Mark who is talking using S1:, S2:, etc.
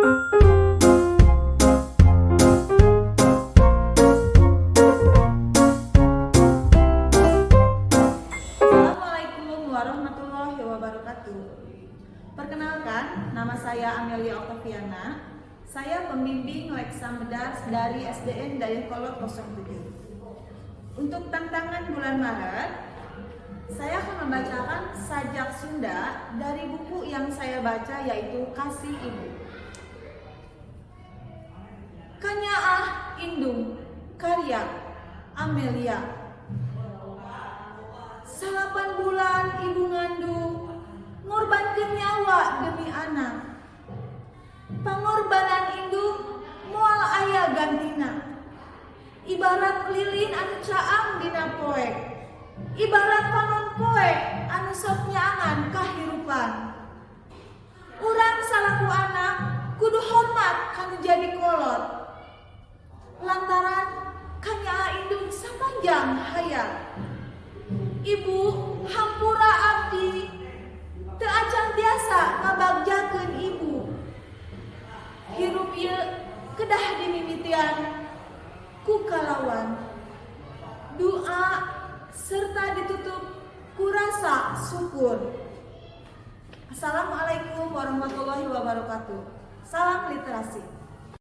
S1: Assalamualaikum warahmatullahi wabarakatuh. Perkenalkan, nama saya Amelia Oktaviana. Saya pembimbing Leksa Medar dari SDN Dayeuhkolot 07. Untuk tantangan bulan Maret, saya akan membacakan sajak Sunda dari buku yang saya baca, yaitu Kasih Ibu. Kanyaah Indung, karya Amelia. 9 bulan ibu ngandung, ngorbankeun nyawa demi anak. Pangorbanan indung moal aya gantina. Ibarat lilin anu caang dina poek, ibarat panon poe anu sok nyaangan kahirupan. Urang salaku anak kudu hormat kanu jadi kolot, lantaran kanyaah indung sapanjang hayat. Ibu, hampura, abdi teu acan tiasa ngabagjakeun ibu. Hirup ieu kedah dimimitian ku kalawan doa serta ditutup ku rasa syukur. Assalamualaikum warahmatullahi wabarakatuh. Salam literasi.